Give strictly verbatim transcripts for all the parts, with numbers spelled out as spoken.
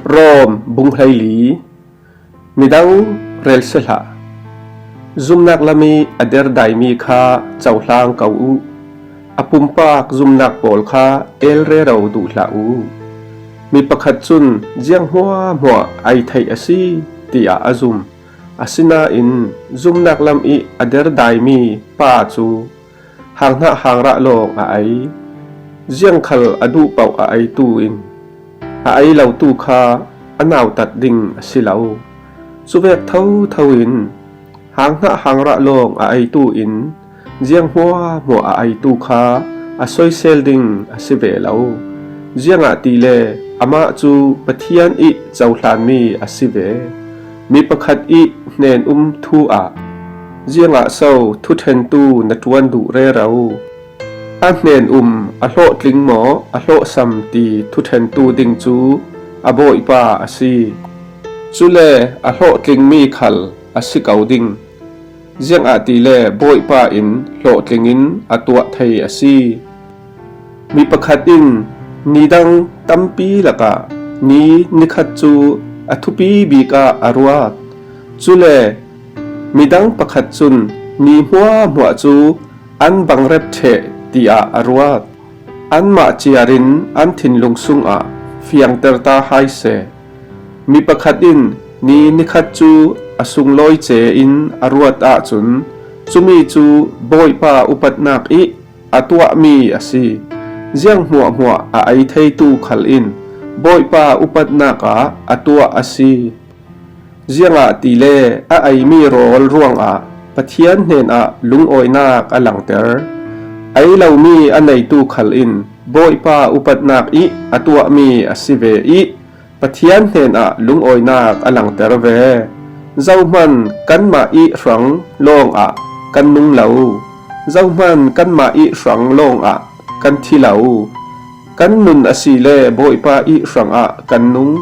Rom bung hleili. Midang relsia hlah. Zumnak lam ih a derdaimi kha cohlang ko uh. A pumpak zumnak pawl kha el rero duh hlah uh. Mi pakhat cun ziang hmuahhmuah ei theih a si, tiah a zum. Asinain zumnak lam ih a derdaimi pa cu hanghnah hangrah lawng a ei. Ziangkhal a duh paoh a eitu in a ei lotu kha a nautat ding a si lo. Cuvek thotho in hanghnah hangrah lawng a eitu in ziang hmuahhmuah a eitu kha a soisel ding a si ve lo. Ziangahtile amah cu Pathian ih cohlanmi a si ve. Mi pakhat ih hnen-um thu ah ziangah so thuṭhentu na ṭuan duh rero? A hnen-um a hlawhtling maw, a hlawhsam ti thuṭhentu ding cu a Bawipa a si. Cule a hlawhtlingmi khal a si ko ding. Ziangahtile Bawipa in hlawhtling in a tuah thei a si. Mi pakhat in nidang tampi lakah ni nikhat cu a thupi bikah a ruat. Cule midang pakhat cun ni hmuahhmuah cu an bangrep ṭheh tiah a ruat. Anmah ciar in an thinlung sungah fiangter ta hai seh. Mi pakhat in ni nikhat cu a sunglawi ce in a ruat ahcun cumi cu Bawipa upatnak ih a tuahmi a si. Ziang hmuahhmuah a ei theitu khal in Bawipa upatnak ah a tuah a si. Ziangahtile a eimi rawl ruangah Pathian hnenah lungawinak a langter. Ei lomi a neitu khal in Bawipa upatnak ih a tuahmi a si ve ih, Pathian hnenah lungawinak a langter ve. Zohman kanmah ih hrang lawngah kan nung lo. Zohman kanmah ih hrang lawngah kan thi lo. Kan nun asile Bawipa ih hrangah kan nung.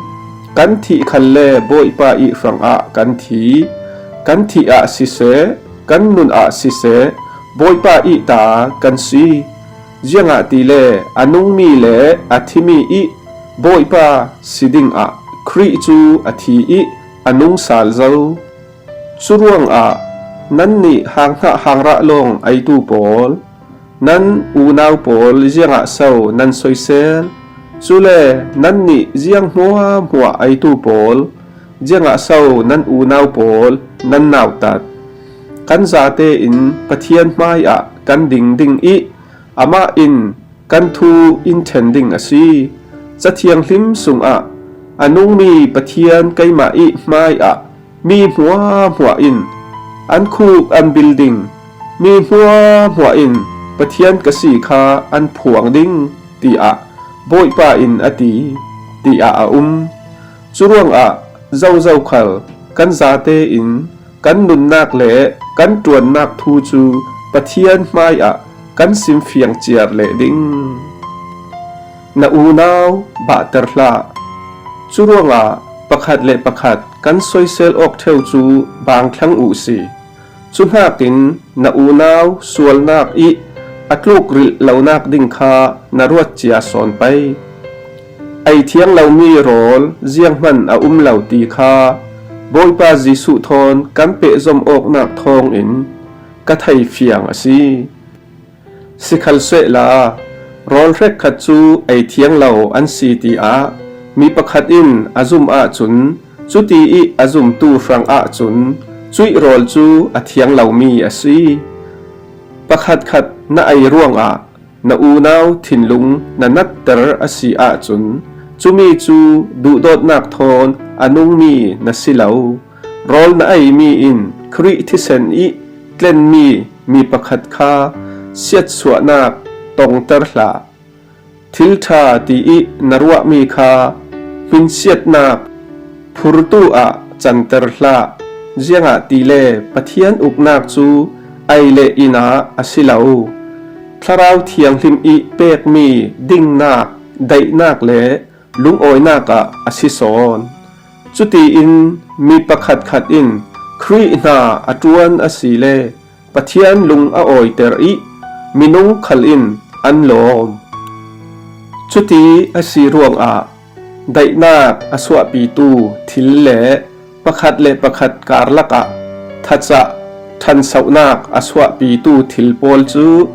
Kan thih khalle Bawipa ih hrangah kan thi. Kan thih ah siseh, kan nun ah siseh, Bawipa ih ta kan si. Ziangahtile a nungmi le a thimi ih Bawipa si dingah Khrih cu a thi ih a nung sal zo. Curuangah nannih hanghnah hangrah lawng eitu pawl, nan unau pawl ziangah so nan soisel? Cule nannih ziang hmuahhmuah eitu pawl, ziangah so nan unau pawl nan nautat? Kan zate in Pathian hmaiah kan ding ding ih amah in kan thu in ṭhen ding a si. Ca Thianghlim sungah, "A nungmi Pathian keimah ih hmaiah mi hmuahhmuah in an khuk an bil ding, mi hmuahhmuah in Pathian ka si kha an phuang ding," tiah Bawipa in a ti, tiah a um. Curuangah zozo khal kan zate in kan nunnak le kan ṭuannak thu cu Pathian hmaiah kan simfiang ciar leh ding. Na unau bahter hlah. Curuangah pakhat le pakhat kan soisel awk ṭheu cu baang thlang uh si. Cuhnakin na unau sualnak ih a tlukrilh lonak ding kha na ruat cia sawn pei. Ei thiang lomi rawl zianghman a um lo ti kha Bawipa Jesuh thawn kan pehzom awknak thawngin ka theifiang a si. Sikhalsehla, rawl hrekkhat cu ei thiang lo an si tiah mi pakhat in a zum ahcun, cuti ih a zumtu hrang ahcun cuih rawl cu a thiang lomi a si. Pakhatkhat na ei ruangah na unau thinlung na natter a si ahcun, cumi cu duhdawtnak thawn a nungmi na si lo. Rawl na eimi in Khrih thisen ih tlenmi mi pakhat kha siatsuahnak tongter hlah. Thil ṭha ti ih na ruahmi kha hminsiatnak phurtu ah canter hlah, ziangahtile Pathian uknak cu ei le inn ah a si lo. Thlarau Thianghlim ih pekmi dingnak, daihnak le lungawinak ah a si sawn. Cutiin mi pakhatkhat in Khrih hna a ṭuan asile Pathian lung a awiter ih minung khal in an lawm. Cuti a si ruangah Daihnak a suahpitu thil le pakhat le pakhat karlak ah thacah ṭhansohnak a suahpitu thil pawl cu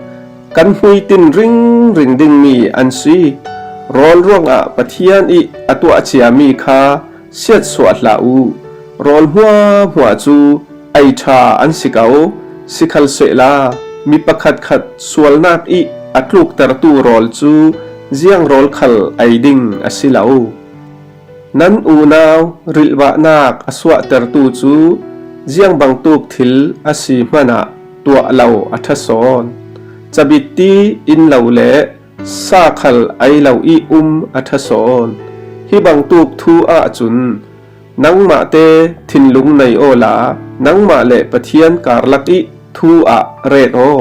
kan hmuitin ringring dingmi an si. Rawl ruangah Pathian ih a tuah ciami kha siatsuah hlah u. Rawl hmuahhmuah cu ei ṭha an si ko. Sikhalsehla mi pakhatkhat sualnak ih a tluktertu rawl cu ziang rawl khal ei ding a si lo. Nan unau rilhbahnak a suahtertu cu ziang bangtuk thil a si hmanah tuah lo a ṭha sawn. Cabitti in lo le sa khal ei lo ih um a ṭha sawn. Hi bangtuk thu ahcun nangmahte thinlung nei awla nangmah le Pathian karlak ih thu ah ret aw.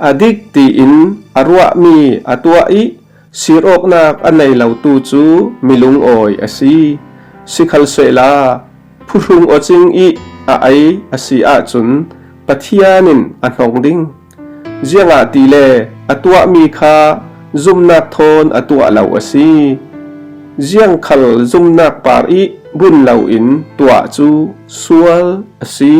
A dik tiin a ruahmi a tuah ih sir awknak a nei lotu cu mi lungawi a si. Sikhalsehla phuhrung awcing ih a ei a si ahcun Pathian in a hnong ding. Ziangahtile a tuahmi kha zumnak thawn a tuah lo a si. Ziang khal zumnak par ih bun loin tuah cu sual a si.